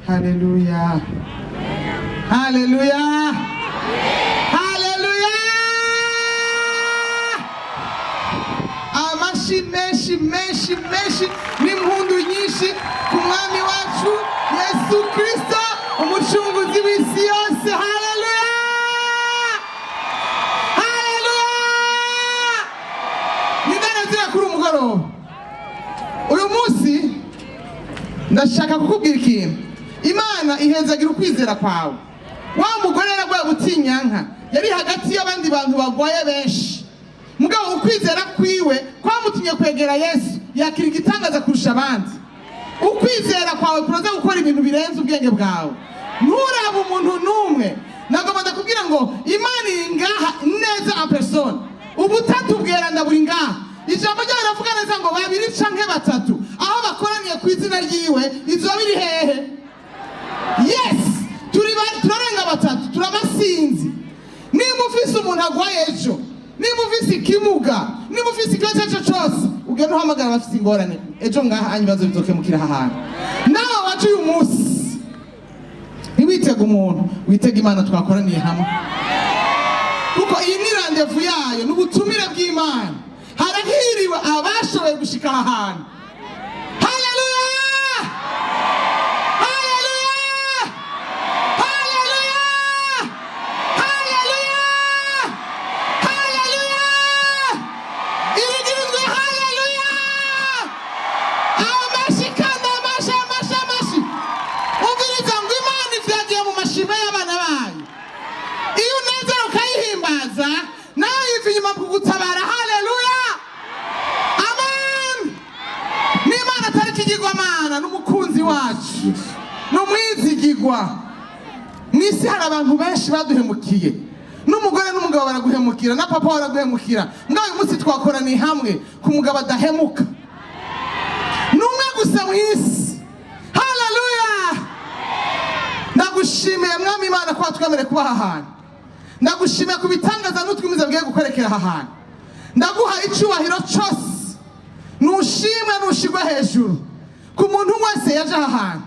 Haleluya, haleluya, haleluya! Amashi menshi menshi menshi n'impundu nyinshi ku Mwami wacu Yesu Kristo, umucunguzi w'isi yose. Haleluya, haleluya! Nindanezera kuri umugoroba uyu munsi. Ndashaka kukubwira ikintu: Imana ihezagira ukwizera kwawe. Wa mugore yaragwaye butinyanka, yari hagati y'abandi bantu bagwaye benshi, mugabo ukwizera kwiwe kwamutumye kwegera Yesu, yakira igitangaza kurusha abandi. Ukwizera kwawe kuraza gukora ibintu birenze ubwenge bwawe. Nturaba umuntu n'umwe. Nagomba ndakubwira ngo Imana iri ngaha neza en personne, ubutatu bweranda buri ngaha. Ijambo ryayo riravuga neza ngo babiri canke batatu aho bakoraniye ku izina ryiwe, izoba biri hehe? Yes, turi turarenga batatu, turabasinzi. Nimba ufise umuntu agwaye ejo, nimba ufise ikimuga, nimba ufise ikibazo icyo cyose, ugenda uhamagara abafise ingorane ejo ngaha, hanyuma ibibazo bizokemukira aha hantu. Nawe waje uyu munsi, ntiwitege umuntu, witege Imana twakoraniye hamwe, kuko iyi ni rendez-vous yayo, ni ubutumire bw'Imana. Harahiriwe abashoboye gushika aha hantu. Haleluya, haleluya, haleluya, haleluya, haleluya! Irigirwe haleluya! Amashi kandi amashi, amashi, amashi! Umviriza ngo Imana ivyagiye mu mashimwe y'abana bayo. Iyo unezero ukayihimbaza, nawe yiva inyuma mu kugutabara. Haleluya, amen! N'Imana atari ikigirwamana, n'umukunzi wacu, ni umwizigigwa. Mu isi hari abantu benshi baduhemukiye, n'umugore n'umugabo baraguhemukira, na papa baraguhemukira. Mbwa uyu munsi twakoraniye hamwe ku mugabo adahemuka, ni umwe gusa mu isi. Haleluya! Ndagushimiye, Mwami Imana, ko watwemereye kuba aha hantu. Ndagushimiye ku bitangaza n'utwimiza bigiye gukorekera aha hantu. Ndaguha icyubahiro cyose, nushimwe, nushigwe hejuru ku muntu wese yaje aha hantu.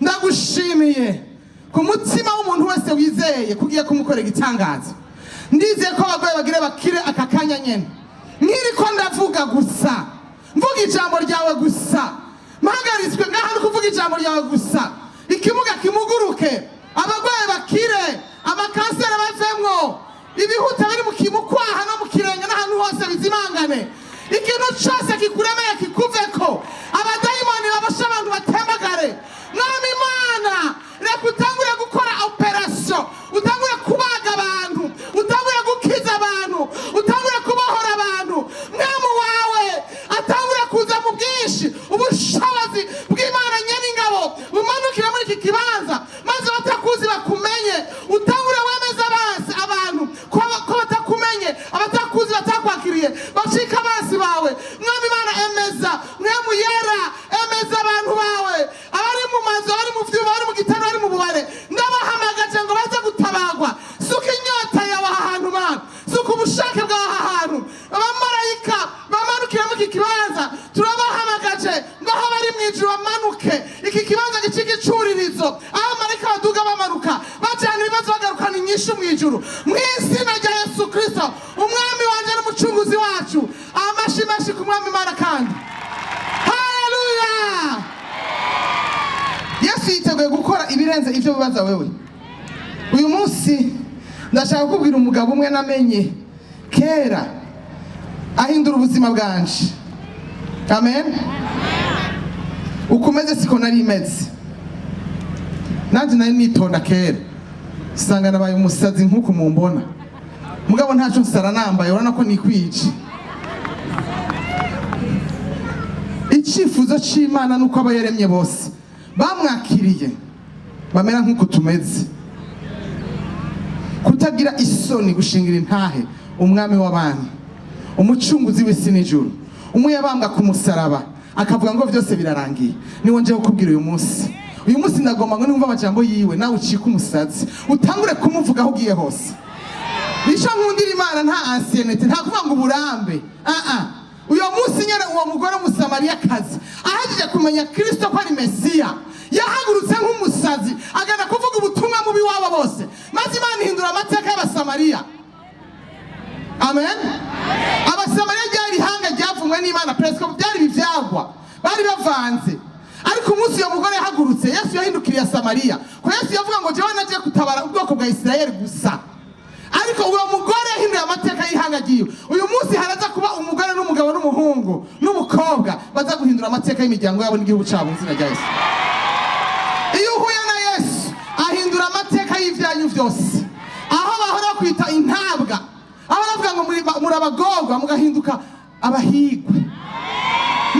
Ndagushimiye ku mutima w'umuntu wese wizeye ko ugiye kumukorera igitangaza. Ndizeye ko abagore bagire bakire aka kanya nyene. Nkiri ko ndavuga gusa, mvuga ijambo ryawe gusa, mpagaritswe ngaha no kuvuga ijambo ryawe gusa, ikimuga kimuguruke, abarwayi bakire, amakanseri bavemwo, ibihuta biri mu kimukwaha no mu kirenge n'ahantu hose bizimangane, ikintu cyose kikuremeye kikuveko, abadayimoni baboshe abantu batembagare. Mwami Imana, reka utangure gukora opération, utangure kubaga abantu, utangure gukiza abantu, utangure kubohora abantu. Mwami wawe atangure kuza mu bwinshi, ubushobozi bw'Imana nyeningabo bumanukire muri iki kibanza, maze batakuzi bakumenye. Utangure wemeza abansi abantu ko batakumenye, abatakuzi batakwakiriye bacika abansi bawe. Mwami Imana, emeza Mwemu Yera, emeza abantu bawe, abari mu mazu, abari mu vyuma, abari mu gitanda, abari mu bubare, ndabahamagaje ngo baze gutabagwa. Suka inyota yawe aha hantu, Mana, suka ubushake bwawe aha hantu. Abamarayika bamanukira muri iki kibanza, turabahamagaje ngo aho bari mu ijuru bamanuke, iki kibanza gicika icuririzo, aho abamarayika baduga bamanuka, bajyana ibibazo, bagarukana inyishu mu ijuru, mu izina rya Yesu Kristo, Umwami wanje n'Umucunguzi wacu. Amashi menshi ku Mwami Imana kandi haleluya! Yesu yiteguye gukora ibirenze ibyo bibaza wewe. Uyu munsi ndashaka kukubwira umugabo umwe namenye kera, ahindura ubuzima bwanje. Amen. Uko umeze siko nari imeze. Nanjye nari nitonda kera, sanga nabaye umusazi nk'uku mumbona, mugabo ntacyo nsara nambaye, urabona ko nikwije. Icyifuzo cy'Imana ni uko abo yaremye bose bamwakiriye bamera nk'uko tumeze, kutagira isoni gushingira intahe Umwami w'abami, Umucunguzi w'isi n'ijuru, umuyabambwa ku musaraba akavuga ngo byose birarangiye. Niwo nje kukubwira uyu munsi. Uyu munsi ndagomba ngo niwumva amajambo yiwe, nawe ucike umusazi, utangure kumuvuga aho ugiye hose. Icyo nkundira Imana, nta ancienneté, nta kuvuga ngo uburambe. Ah ah, uyo munsi nyene uwo mugore w'Umusamariyakazi ahejeje kumenya Kristo ko ari Mesiya, yahagurutse nk'umusazi. umusazi, agenda kuvuga ubutumwa mubi wabo bose, maze Imana ihindura amateka y'Abasamariya. Amen. Abasamariya ryari ihanga ryavumwe n'Imana, presque byari ibivyagwa, bari bavanze. Ariko umunsi uyo mugore yahagurutse, Yesu yahindukiriye Samariya, ko Yesu yavuga ngo: "Jewe nagiye gutabara ubwoko bwa Isirayeli gusa." Ariko uwo mugore yahinduye amateka y'ihanga ryiwe. Uyu munsi haraza kuba umugore n'umugabo n'umuhungu n'umukobwa baza guhindura amateka y'imiryango yabo n'igihugu cyabo mu izina rya Yesu. Iyo uhuye na Yesu, ahindura amateka y'ibyanyu byose. Aho bahora kwita intabwa, aho bavuga ngo muri abagorwa, mugahinduka abahigwe,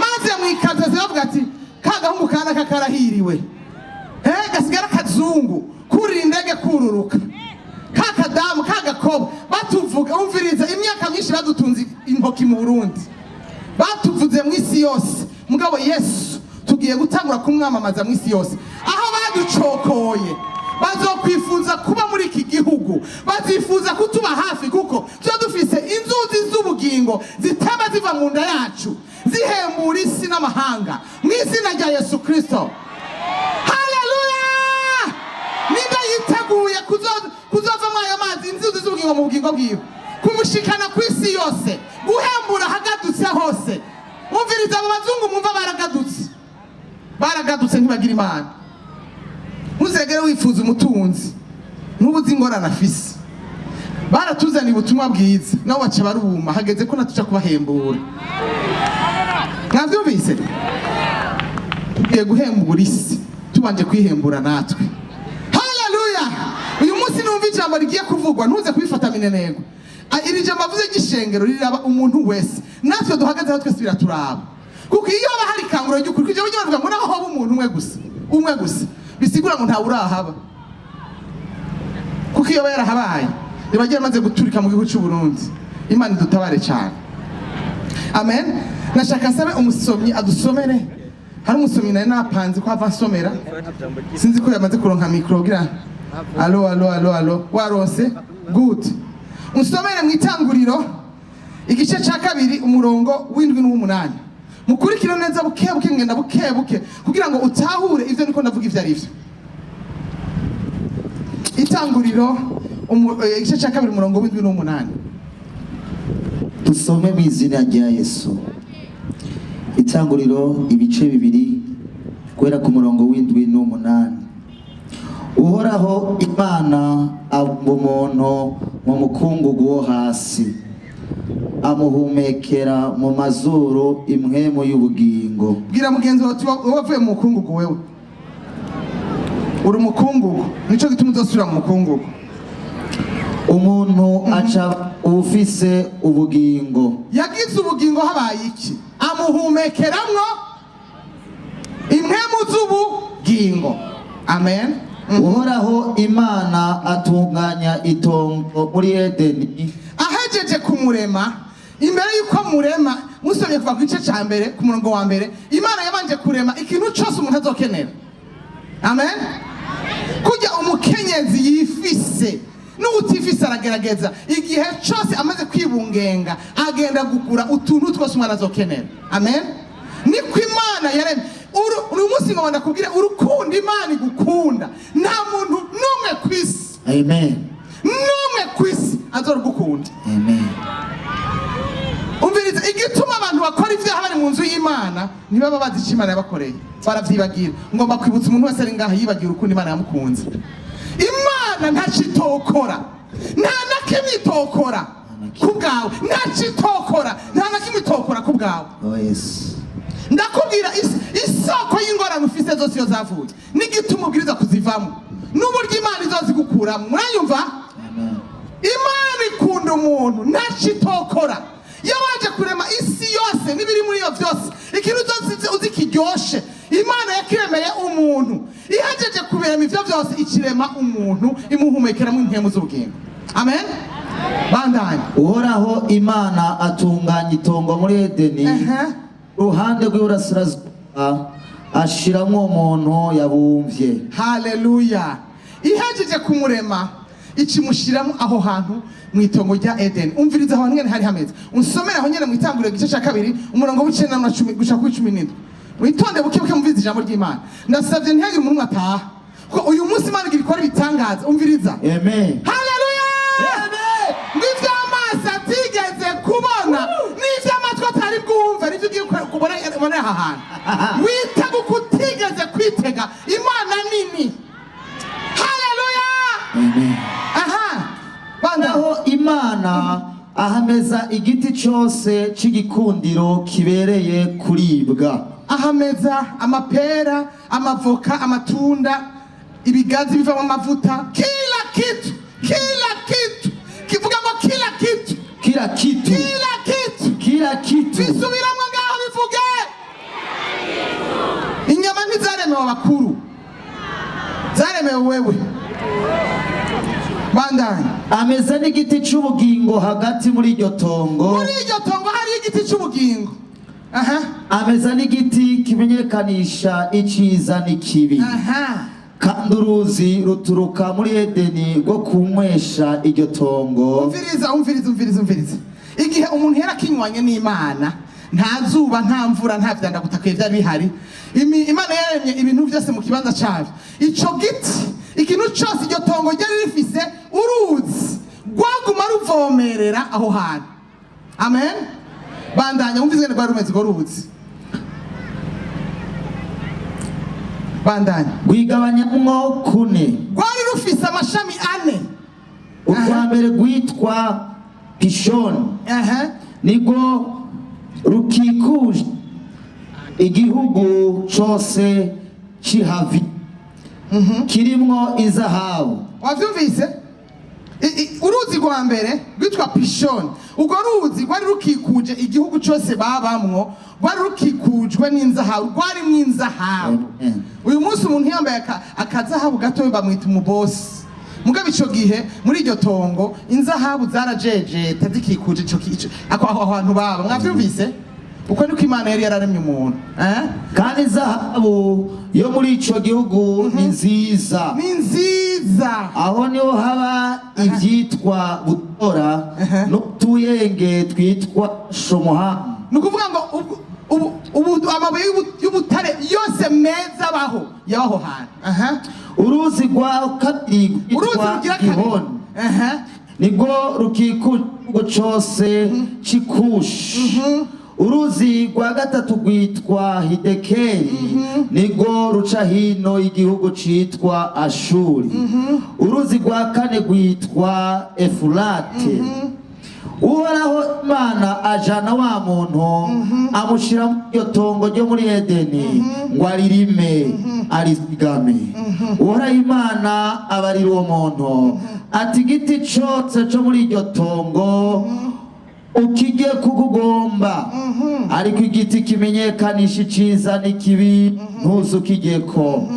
maze mwikazaza bavuga ati: "Ka gahungu kana karahiriwe, gasigara akazungu kurira indege, kururuka ka kadamu ka gakobwa." Batuvuga, umviriza, imyaka myinshi badutunze intoki mu Burundi, batuvuze mu isi yose. Mugabo Yesu tugiye gutangura kumwamamaza mu isi yose. Aho baducokoye bazokwifuza kuba muri iki gihugu, bazifuza kutuba hafi, kuko tuba dufise inzuzi z'ubugingo zitaba ziva mu nda yacu, zihembura isi n'amahanga mu izina rya Yesu Kristo. Haleluya! Nimba yiteguye kuzovamo ayo mazi, inzuzi z'ubugingo mu bugingo bwiwe, kumushikana ku isi yose, guhembura ahagadutse hose. Umviriza, abo bazungu mwumva baragadutse, baragadutse, ntibagira Imana. Ntuzegere wifuza umutunzi ntubuze ingorane afise. Baratuzaniye ubutumwa bwiza, nabo baca baruma. Hageze ko natuja kubahembura. Mwavyumvise? Tugiye guhembura isi tubanje kwihembura natwe. Haleluya! Uyu munsi numva ijambo rigiye kuvugwa, ntuze kubifata minenego. Iri jambo avuze ry'ishengero riraba umuntu wese, natwe duhagaze aho twese biraturaba, kuko iyo haba hari ikanguro ry'ukuri, kuko ijambo ry'Imana rivuga ngo naho hoba umuntu umwe gusa, umwe gusa, bisigura ngo ntawe urahaba, kuko iyo aba yarahabaye riba ryaramaze guturika mu gihugu cy'u Burundi. Imana idutabare cyane. Amen. Nashaka nsabe umusomyi adusomere. Hari umusomyi nari napanze ko ava ansomera, sinzi ko yamaze kuronka micro. Kugira allo, allo, allo, allo, waronse? Good. Unsomere mu Itanguriro igice cya 2, umurongo w'7 n'uw'umunani. Mukurikire neza buke buke, ngenda buke buke kugira ngo utahure ivyo niko ndavuga ivyo ari vyo. Itanguriro igice cya 2, umurongo w'7 n'uw'umunani. Dusome mu izina rya Yesu. Itanguriro ibice 2, guhera ku murongo w'7 n'umunani. Uhoraho Imana abumba umuntu mu mukungugu wo hasi, amuhumekera mu mazuru impwemu y'ubugingo. Bwira mugenzi wawe uti: "Wowe wavuye mu mukungugu, wewe uri umukungugu, nico gituma uzosubira mu mukungugu." Umuntu aca ufise ubugingo. Yagize ubugingo, habaye iki? Amuhumekeramwo impwemu z'ubugingo. Amen. Uhoraho Imana atunganya itongo muri Edeni. Ahejeje kumurema, imbere y'uko murema, musomye kuva ku gice cya mbere ku murongo wa mbere, Imana yabanje kurema ikintu cyose umuntu azokenera. Amen. Kujya umukenyezi yifise n'utifise aragerageza, igihe cyose amaze kwibungenga agenda gugura utuntu twose umwana azokenera. Amen. Niko Imana yaremye. Uyu munsi ngo ndakubwire urukundo Imana igukunda, nta muntu n'umwe ku isi, Amen. n'umwe ku isi azorugukunda. Amen. Umviriza, igituma abantu bakora ibyaha bari mu nzu y'Imana, ntibaba bazi icyo Imana yabakoreye, baravyibagira. Ngomba kwibutsa umuntu wese ari ngaha yibagira urukundo Imana yamukunze. Imana ntacyo itokora, nta na kimwe itokora ku bwawe. Ntacyo itokora, nta na kimwe itokora ku bwawe. Oh yes. Ndakubwira isoko y'ingorane ufise zose iyo zavuye, n'igituma ubwiriza kuzivamo, n'uburyo Imana izozigukuramo. Murayumva? Amen. Imana ikunda umuntu, ntacyo itokora. Yabanje kurema isi yose n'ibiri muri iyo byose. Ikintu cyose uzi kiryoshe, Imana yakiremeye umuntu. Ihejeje kubirema ivyo byose, ikirema umuntu, imuhumekeramo impwemu z'ubugingo. Amen. Bandanye. Uhoraho Imana atunganya itongo muri Edeni, uruhande rw'iburasirazuba, ashiramwo umuntu yabumvye. Haleluya! Ihejeje kumurema, ikimushyiramo aho hantu mu itongo rya Edeni. Umviriza, aho hantu nyene hari hameze. Unsomere aho nyene mu Itanguriro igice cya 2, umurongo w'9 na 10 gushika kuri 17. Witonde buke buke, mumvirize ijambo ry'Imana. Ndasabye ntihagire umuntu umwe ataha. Ko uyu munsi Imana igira ikora ibitangaza. Umviriza. Amen. Haleluya! Amen. Ngo ibyo amaso atigeze kubona n'ibyo amatwi atari bwumve, nibyo ugiye kubona aha hantu. Witega uko utigeze kwitega. Imana nini. Haleluya! Amen. Aha banda. Naho Imana ahameza igiti cyose c'igikundiro kibereye kuribwa. Ahameza amapera, amavoka, amatunda, ibigazi bivamo amavuta, kila kitu, kila kitu. Kivuga ngo kila kitu. Kila kitu. Kila kitu. Kila kitu. Bisubiramwo ngaho, bivuge. Inyama ntizaremewe abakuru, zaremewe wewe. Bandanye. Ameze n'igiti c'ubugingo hagati muri iryo tongo. Muri iryo tongo hariyo igiti cy'ubugingo. Aha. Ameza n'igiti kimenyekanisha iciza n'ikibi. Kandi uruzi ruturuka muri Edeni rwo kunywesha iryo tongo. Umviriza, umviriza, umviriza, umviriza. Igihe umuntu yari akinywanye n'Imana, nta zuba, nta mvura, nta vyandagutakuye vyari bihari. Imana yaremye ibintu byose mu kibanza cyabyo. Ico giti, ikintu cyose, iryo tongo ryari rifise uruzi rwaguma ruvomerera aho hantu. Amen. Bandanya, wumva ingene rwari rumeze urwo ruzi. Bandanya. Rwigabanyamwo kune. Rwari rufise amashami ane. Urwa mbere rwitwa Pishoni, nirwo rukikuje igihugu cose c'ihavi kirimwo izahabu. Wavyumvise? Uruzi rwa mbere rwitwa Pishoni. Urwo ruzi rwari rukikuje igihugu cyose babamwo, rwari rukikujwe n'inzahabu, rwarimwo inzahabu. Amen. Uyu munsi umuntu yambaye akazahabu gato bamwita umubosi. Mugabo ico gihe muri iryo tongo inzahabu zarajejeta zikikuje ico aho hantu baba. Mwavyumvise? Uko niko Imana yari yararemye umuntu, eh? Kandi izahabu yo muri ico gihugu ni nziza. Ni nziza. Aho niho haba ivyitwa butora n'utuyenge twitwa shomuhamu. Ni ukuvuga ngo ubu amabuye y'ubutare yose meza abaho yabaho hantu. Aha. Uruzi rwa kabiri Uruzi rwitwa rugira kabiri. Gihoni, nirwo rukikuje igihugu cose c'Ikushi. Uruzi rwa gatatu rwitwa Hidekeli, nirwo ruca hino y'igihugu citwa Ashuri. Uruzi rwa kane rwitwa Efurate. Uhoraho Imana ajana wa muntu, amushira muri iryo tongo ryo muri Edeni ngo aririme, arizigame. Uhoraho Imana abarira uwo muntu ati: "Igiti cose co muri iryo tongo ukirye kuko ugomba, ariko igiti kimenyekanisha iciza n'ikibi ntuzukirye,ko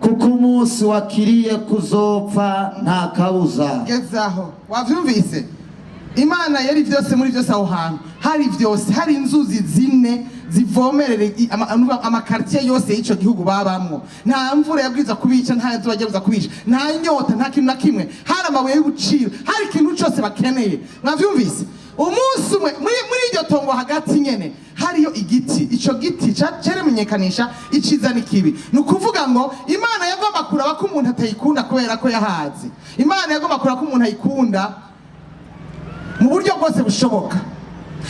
kuko umunsi wakiriye kuzopfa nta kabuza." Gezaho. Wavyumvise? Imana yari byose muri byose. Aho hantu hari byose, hari inzuzi zine zivomerera amakartier yose y'ico gihugu babamwo. Nta mvura yabwiza kubica, nta zuba ryabwiza kubica, nta nyota, nta kintu na kimwe. Hari amabuye y'ubuciro, hari ikintu cyose bakeneye. Mwavyumvise? Umunsi umwe muri iryo tongo hagati nyene hariyo igiti. Ico giti ceremenyekanisha iciza n'ikibi. Ni ukuvuga ngo Imana yagomba kuraba ko umuntu atayikunda kubera ko yahazi. Imana yagomba kuraba ko umuntu ayikunda mu buryo bwose bushoboka.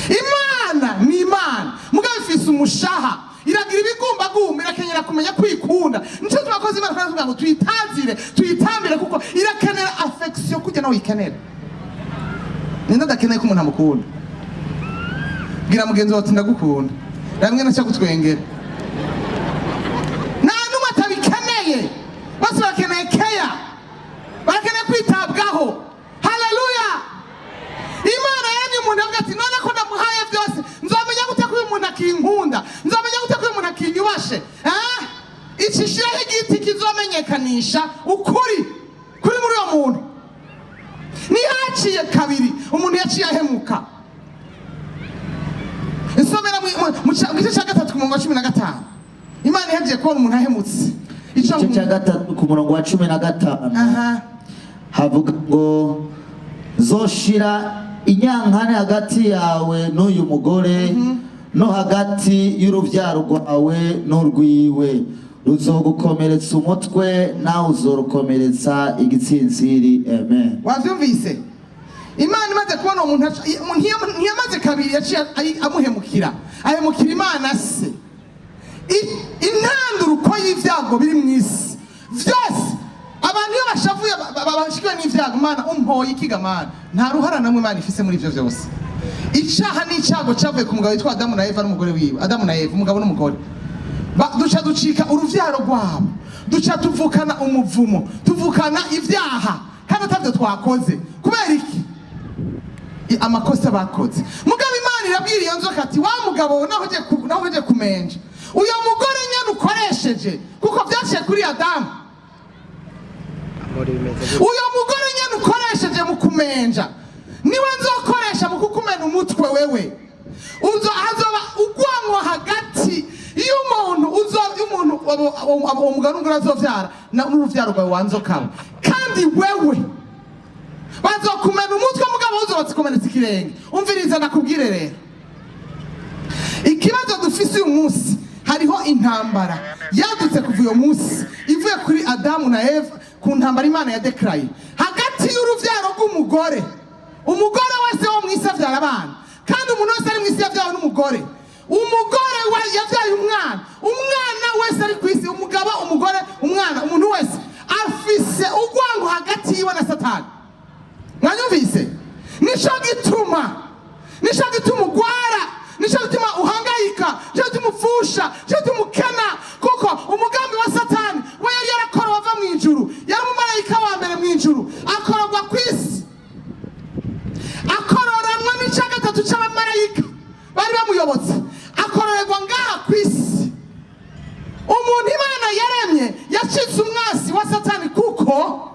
Imana ni Imana, mugabo ifise umushaha, iragira ibigumbagumba, irakenera kumenya kwikunda. Nico twakoze Imana kugira ngo tuyitazire, tuyitambire, kuko irakenera affection kujya nawe uyikenera. Ninde adakeneye ko umuntu amukunda? Bwira mugenzi wawe uti: "Ndagukunda." Ramwe naca gutwengera. Nta n'umwe atabikeneye, bose barakeneye keya, barakeneye kwitabwaho. Haleluya! Imana yaremye umuntu, avuga ati: "None ko ndamuhaye byose, nzomenya gute ko uyu muntu akinkunda? Nzomenya gute ko uyu muntu akinyubashe?" Eh? Icishiraho igiti kizomenyekanisha ukuri kuri muri uwo muntu. Ntihaciye kabiri umuntu yaciye ahemuka. Insomera mu gice cya 3 ku murongo wa 15. Imana ihagiye kubona umuntu ahemutse. Ico Igice cya 3 ku murongo wa 15, havuga ngo: "Zoshira inyankane hagati yawe n'uyu mugore, no hagati y'urubyaro rwawe n'urwiwe. Ruzogukomeretsa umutwe, nawe uzorukomeretsa igitsintsiri. Amen. Wavyumvise? Imana imaze kubona uwo muntu ntiyamaze kabiri, yaciye amuhemukira, ahemukira Imana se. Intanduruko y'ivyago biri mu isi vyose, abantu iyo bashavuye, bashikiwe n'ivyago, Mana umpoye ikiga, Mana nta ruhara namwe Imana ifise muri ivyo vyose. Icaha n'icago cavuye ku mugabo witwa Adamu na Eva n'umugore wiwe. Adamu na Eva, umugabo n'umugore. Duca ducika uruvyaro rwabo, duca tuvukana umuvumo, tuvukana ivyaha kandi atavyo twakoze. Kubera iki? Amakosa bakoze. Mugabo Imana irabwira iyo nzoka ati: "Wa mugabo, naho uje kumenja uyo mugore nyene ukoresheje, kuko vyaciye kuri Adamu, uyo mugore nyene ukoresheje mu kumenja niwe nzokoresha mu kukumena umutwe wewe. Uzo hazoba ugwanwa hagati y'umuntu uzo y'umuntu uwo mugabo n'umugore azovyara n'uruvyaro rwawe wanzokawe, kandi wewe bazokumena umutwe, mugabo uzobatsikomeretsa ikirenge." Umviriza nakubwire rero, ikibazo dufise uyu munsi, hariho intambara yadutse kuva uyo munsi ivuye kuri Adamu na Eva, ku ntambara Imana yadekaraye hagati y'uruvyaro rw'umugore. Umugore wese wo mu isi avyara abana, kandi umuntu wese ari mu isi yavyawe n'umugore. Umugore yavyaye umwana. Umwana wese ari ku isi, umugabo, umugore, umwana, umuntu wese afise urwango hagati yiwe na Satani. Mwanyumvise? Nico gituma ugwara, nico gituma uhangayika, nico gituma upfusha, nico gituma ukena, kuko umugambi wa Satani, we yari yarakorowe ava mu ijuru, yari umumarayika wa mbere mu ijuru, akororwa ku isi, akororanwa n'ica gatatu c'abamarayika bari bamuyobotse, akororerwa ngaha ku isi. Umuntu Imana yaremye yacitse umwasi wa Satani, kuko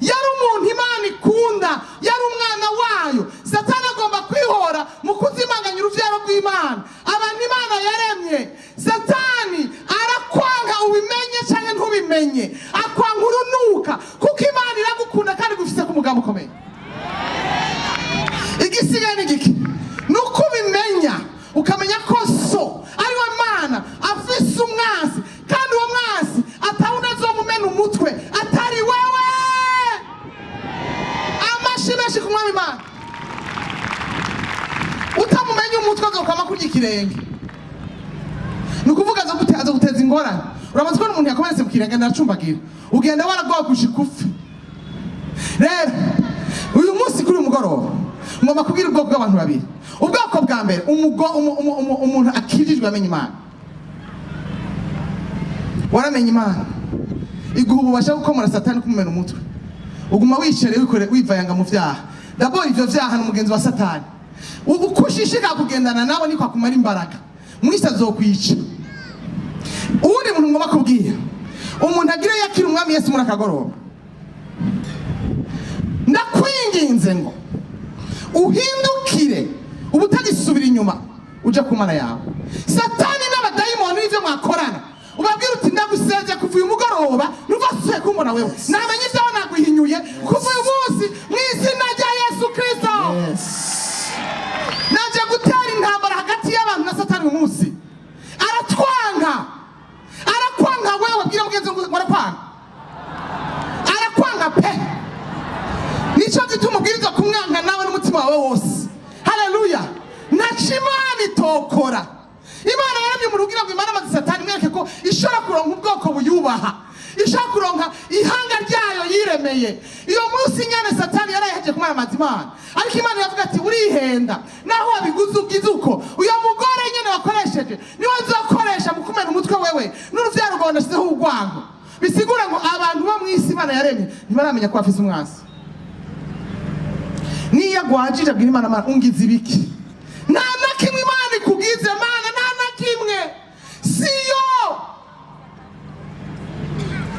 yari umuntu Imana ikunda, yari umwana wayo. Satani agomba kwihora mu kuzimanganya uruvyaro rw'Imana, abantu Imana yaremye. Satani arakwanga, ubimenye canke ntubimenye, akwanga urunuka, kuko Imana iragukunda kandi igufise ku mugambi ukomeye. Igisigaye ni giki? Ni uko ubimenya, ukamenya ko so ari we Mana afise umwansi, kandi uwo mwansi atawundi azomumena umutwe atari wewe. Amashi menshi ku Mwami Imana. Utamumenya umutwe, azokwama kurya ikirenge, ni ukuvuga azoguteza ingorane. Uramaze kubona umuntu yakomeretse mu kirenge, ndacumbagira, ugenda waragowe gushika upfa. Rero uyu munsi, kuri uyu mugoroba, ngomba kubwira ubwoko bw'abantu babiri. Ubwoko bwa mbere, umuntu akijijwe, amenya Imana. Waramenye Imana, iguha ububasha bwo gukomora Satani, kumumena umutwe. Uguma wicereye, wikore, wivayanga mu vyaha. D'abord ivyo vyaha ni umugenzi wa Satani. Ubu uko ushishikara kugendana nawe, niko akumara imbaraga, mwisi azokwica. Uwundi muntu ngomba kubwira, umuntu agira yakira Umwami Yesu muri akagoroba, ndakwinginze ngo uhindukire, uba utagisubira inyuma, uja ku Mana yawe. Satani n'abadayimoni n'ivyo mwakorana, ubabwira uti: "Ndagusezeye kuva uyu mugoroba, ntuvasuye kumbona wewe. Namenye ibyawe, naguhinyuye kuva uyu munsi mu izina rya Yesu Kristo." Naje gutera intambara hagati y'abantu na Satani. Uyu munsi aratwanka, arakwanga wewe. Bwira mugenzi ngo arakwanga, arakwanga pe. Nico gituma ubwirizwa kumwanka nawe n'umutima wawe wose. Haleluya! Ntaco Imana itokora. Imana yaremye umuntu kugira ngo imane amaze Satani, mwereke ko ishobora kuronka ubwoko buyubaha, ishobora kuronka ihanga ryayo yiremeye. Iyo munsi nyene Satani yarayihejeje kumara Imana, ariko Imana iravuga ati: "Urihenda, naho wabiguze ugize uko, uyo mugore nyene wakoresheje niwe nzokoresha mu kumena umutwe wewe n'uruvyaro rwawe. Nashizeho urwango." Bisigura ngo abantu bo mw'isi Imana yaremye ntibaramenya ko bafise umwansi. Niyo agwajije, abwira Imana: "Mana, ungize ibiki?" Nta na kimwe Imana ikugize. Mana, nta na kimwe, siyo.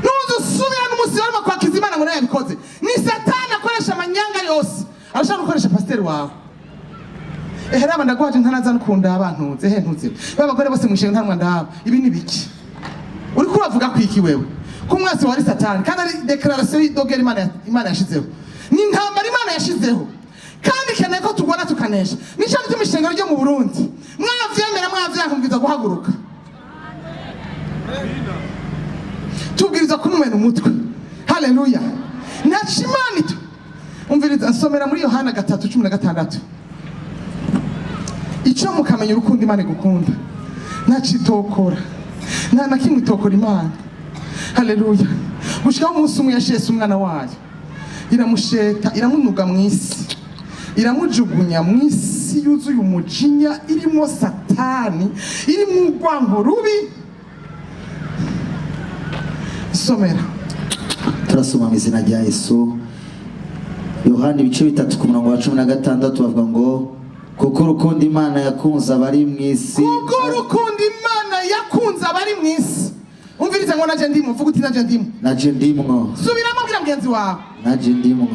Nuza usubira n'umunsi barimo kwakiza Imana ngo nayo yabikoze. Ni Satani akoresha amanyanga yose, arashaka gukoresha pasiteri wawe. Ehe, raba, ndagwaje, ntanaza nukunda ntuze ehe ntuze ba bagore bose mwishenga, nta ndaba. Ibi ni biki uriko uravuga? Kwiki wewe ko umwasi wari Satani, kandi ari déclaration y'idogera Imana yashizeho? Ni intambara Imana yashizeho, kandi ikeneye ko tugwana tukanesha. Nico gituma ishengero ryo mu Burundi, mwavyemera mwavyanka, mubwiza guhaguruka. Tubwiriza kumumena umutwe. Haleluya! Ntaco Imana ito. Umviriza, nsomera muri Yohana 3:16. Icyo mukamenya urukundo Imana igukunda, ntaco itokora, nta na kimwe itokora Imana. Haleluya! Gushikaho umunsi umwe yashese umwana wayo, iramusheta, iramunuga mu isi, iramujugunya mu isi yuzuye umujinya, irimo Satani, irimo urwango rubi. Somera. Turasoma mu izina rya Yesu. Yohani ibice 3 ku murongo wa 16, bavuga ngo: "Kuko urukundo Imana yakunze abari mu isi." Kubwo urukundo Imana yakunze abari mu isi. Umvirize ngo: "Naje ndimo." Vuga uti: "Naje ndimo." Naje ndimwo. Subiramo, bwira mugenzi wawe. Naje ndimwo.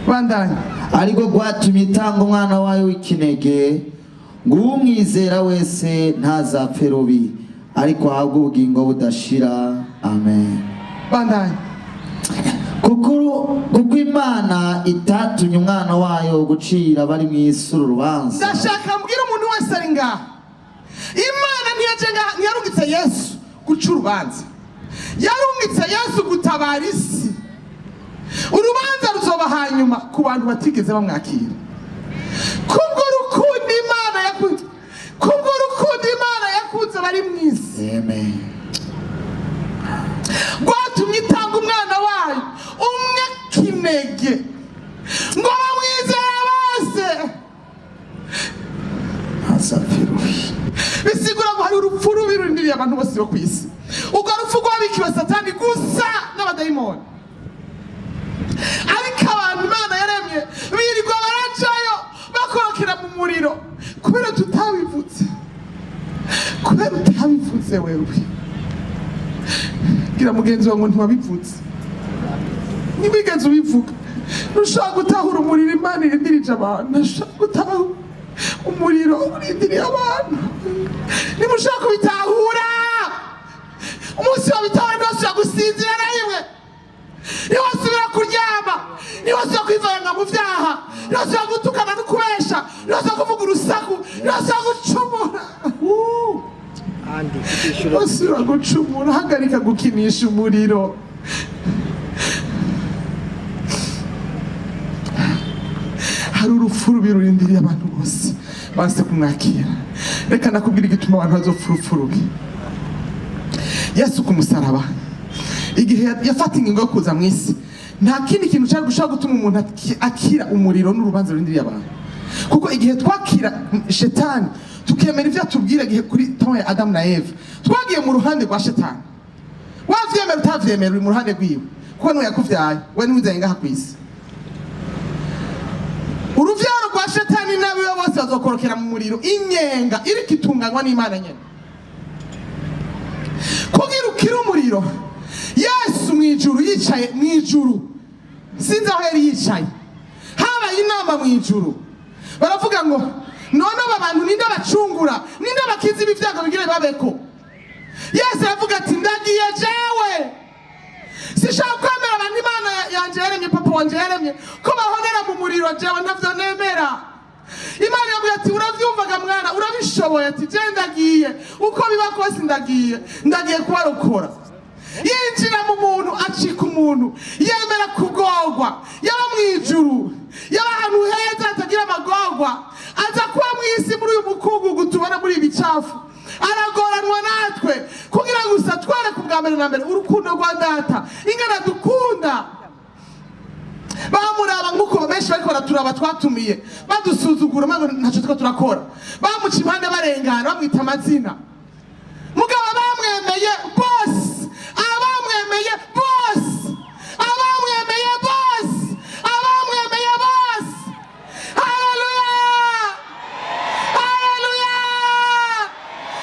Bandanya. Ariko rwatumye itanga umwana wayo w'ikinege, ngo uwumwizera wese ntazapfe rubi, ariko ahabwe ubugingo budashira. Amen. Bandanya. Kuko Imana itatumye umwana wayo gucira abari mu isi uru rubanza. Ndashaka mbwira umuntu wese ari ngaha: Imana ntiyaje ngaha, ntiyarungitse Yesu guca urubanza, yarungitse Yesu gutabara isi. Urubanza ruzoba hanyuma ku bantu batigeze bamwakira. Kubwo rukundo Imana yakunze, kubwo rukundo Imana yakunze abari mu isi, Amen. rwatumye itanga umwana wayo umwe kinege, ngo bamwizera bose Ntazapfe rubi. Bisigura ngo hari urupfu rubi rurindiriye abantu bose bo ku isi. Urwo rupfu rwabikiwe Satani gusa n'abadayimoni, ariko abantu Imana yaremye birirwa barajayo, bakorokera mu muriro kubera tutabivutse, kubera utabivutse wewe. Bwira mugenzi wawe ngo ntiwabivutse, ntiwigeze ubivuga. Ntushobora gutahura umuriro Imana irindirije abantu. Ntushobora gutahura umuriro urindiriye abantu. Niba ushaka kubitahura, umunsi wabitahura ntiwasubira gusinzira na rimwe, ntiwasubira kuryama, ntiwasubira kwivanga mu byaha, ntiwasubira gutukana no kubesha, ntiwasubira kuvuga urusaku, ntiwasubira gucumura. Ntiwasubira gucumura. Hagarika gukinisha umuriro. Hari urupfu rubi rurindiriye abantu bose banse kumwakira. Reka nakubwira igituma abantu bazopfa urupfu rubi. Yesu ku musaraba, igihe yafata ingingo yo kuza mu isi, nta kindi kintu cyari gushobora gutuma umuntu akira umuriro n'urubanza rurindiriye abantu, kuko igihe twakira Shetani, tukemera ibyo atubwira, igihe kuri temps ya Adamu na Eva, twagiye mu ruhande rwa Shetani. Wavyemera utavyemera, uri mu ruhande rwiwe, kuko niwe yakuvyaye, we niwe uzanye ngaha kw'isi. Uruvyaro rwa Shetani n'abiwe bose bazokorokera mu muriro, inyenga iriko itunganywa n'Imana nyene kugira ukire umuriro. Yesu mu ijuru, yicaye mu ijuru, sinzi aho yari yicaye, habaye inama mu ijuru, baravuga ngo: "None aba bantu ninde bacungura? Ninde bakiza ibi byago bigire babeko?" Yesu aravuga ati: "Ndagiye jewe, sishaka kwemera abantu Imana yanje yaremye, papa wanje yaremye, ko bahonera mu muriro. Jewe ntavyo nemera." Imana yabwiye ati: "Uravyumvaga mwana, urabishoboye." Ati: "Je ndagiye, uko biba kose ndagiye, ndagiye kubarokora." Yinjira mu muntu, acika umuntu, yemera kugorwa. Yaba mu ijuru, yaba ahantu heza hatagira amagorwa, aza kuba mu isi, muri uyu mukungugu tubona, muri ibi bicafu, aragoranwa natwe kugira ngo gusa twereke ubwa mbere na mbere urukundo rwa Data ingana dukunda. Bamuraba nk'uko benshi bariko baraturaba twatumiye, badusuzugura, umengo ntacyo two turakora. Bamuca impande, barengana, bamwita amazina. Mugabo bamwemeye bose.